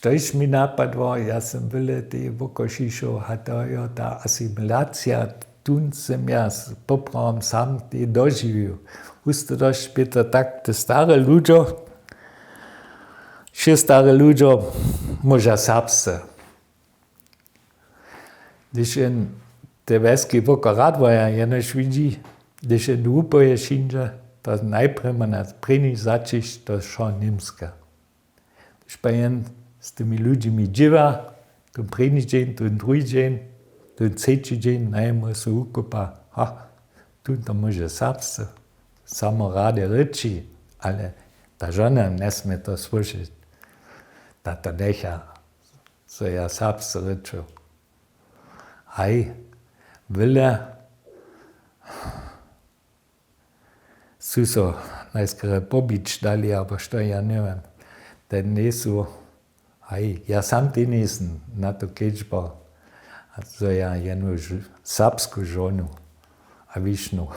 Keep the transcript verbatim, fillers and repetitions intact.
Tož mi napadło, ja sym wyle tej wokošišow a to jo ta asimilacija, tón sym ja z poprawom sam tej dožiwił. Husto došć bě to tak te stare ludźo, wšě stare ludźo móža serbsce. Hdyž jen te wjeski woko radwoja jenož widźi, hdyž jen wupoje wšindźe, to najprjema na prěni zaćišć to wšo němske. Hdyž pa jen z tymi ludźimi dźěła, tón prěni dźeń, tón druhi dźeń, tón třeći dźeń najemu se wukupa, ha, tón to móže serbsce samo rady rěči, ale ta žona njesmě to słyšeć. Ta to njecha, zo ja serbsce rěču. Haj, wyle su so najskerje pobić dali abo što, ja njewěm. Te njejsu, haj, ja sam te njejsym na to kedźbał, zo ja jenu serbsku žonu a wišnu